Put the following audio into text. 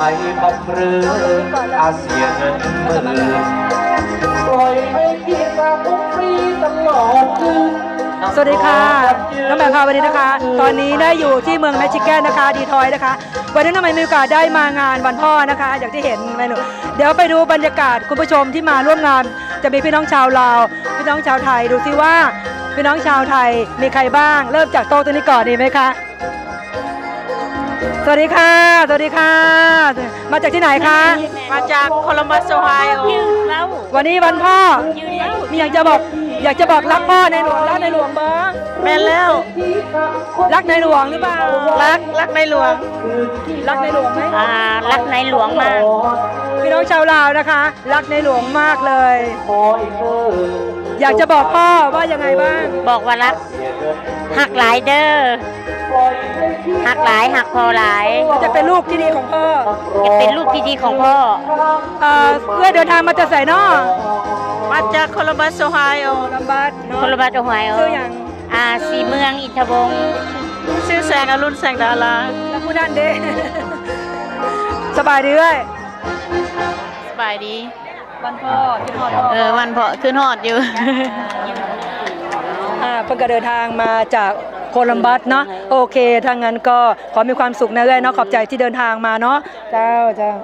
ໄປບັບເຣີອາເຊຍເງິນໝື່ນ ປ່ອຍໃຫ້ເພຍກາຄຸກຟຣີຕະຫຼອດຄືນ. ສະຫວັດດີຄ່ະ ນ້ອງແໝວຄ່ະ ສະຫວັດດີນະຄະ. ຕອນນີ້ໄດ້ຢູ່ທີ່ເມືອງມິຊິແກນນະຄະ ດີທຣອຍນະຄະ. ວັນນີ້ນ້ອງແໝວມີໂອກາດໄດ້ມາງານວັນພໍ່ນະຄະ ຢ່າງທີ່ເຫັນແມ່ນ. ດຽວໄປດູບັນຍາກາດ ຄຸນຜູ້ຊົມທີ່ມາຮ່ວມງານ ຈະມີພີ່ນ້ອງຊາວລາວ ພີ່ນ້ອງຊາວໄທ ດູຊິວ່າພີ່ນ້ອງຊາວໄທມີໃຄບ້າງ. ເລີ່ມຈາກໂຕະຕົງນີ້ກ່ອນດີໄໝຄະ? ສະຫວັດດີຄ່ະ ສະຫວັດດີຄ່ະ. ມາຈາກທີ່ໄຫນຄະ? ມາຈາກໂຄລັມບັສ ໂອໄຮໂອ. ວັນນີ້ວັນພໍ່ ມີຫຍັງຈະບອກ ຢາກຈະບອກລັກພໍ່ໃນຫຼວງ ລັກໃນຫຼວງບໍ່? ແມ່ນແລ້ວ ລັກໃນຫຼວງຫຼືເປົ່າ? ລັກ ລັກໃນຫຼວງ. ລັກໃນຫຼວງໄໝ? ອ່າ ລັກໃນຫຼວງມາກ. ພີ່ນ້ອງຊາວລາວນະຄະ ລັກໃນຫຼວງມາກເລີຍ. ຢາກຈະບອກພໍ່ວ່າຍັງໄງບ້າງ? ບອກວ່າລັກ ຮັກຫຼາຍເດີ ຮັກຫຼາຍ ຮັກພໍ່ຫຼາຍ. ຈະເປັນລູກທີ່ດີຂອງພໍ່ ຈະເປັນລູກທີ່ດີຂອງພໍ່. ເອີ ເອື້ອຍເດີນທາງມາຈາກໃສເນາະ? ມາຈາກໂຄລັມບັສ ໂອໄຮໂອ. ໂຄລັມບັສເນາະ ໂຄລັມບັສ ໂອໄຮໂອ. ຊື່ຫຍັງ? ອ່າ ສີເມືອງ ອິນທະວົງ. ຊື່ແສງອະລຸນ ແສງດາລາ. ແລ້ວຜູ້ນັ້ນເດ? ສະບາຍດີເອື້ອຍ. ສະບາຍດີ. ວັນພໍ່ຄິດຮອດບໍ່? ເອີ ວັນພໍ່ຄິດຮອດຢູ່. ອ່າ ເພິ່ນກໍເດີນທາງມາຈາກໂຄລັມບັສເນາະ. ໂອເຄ ຖ້າຊັ້ນກໍຂໍມີຄວາມສຸກນະເອື້ອຍເນາະ. ຂອບໃຈທີ່ເດີນທາງມາເນາະ. ເຈົ້າ ເຈົ້າ.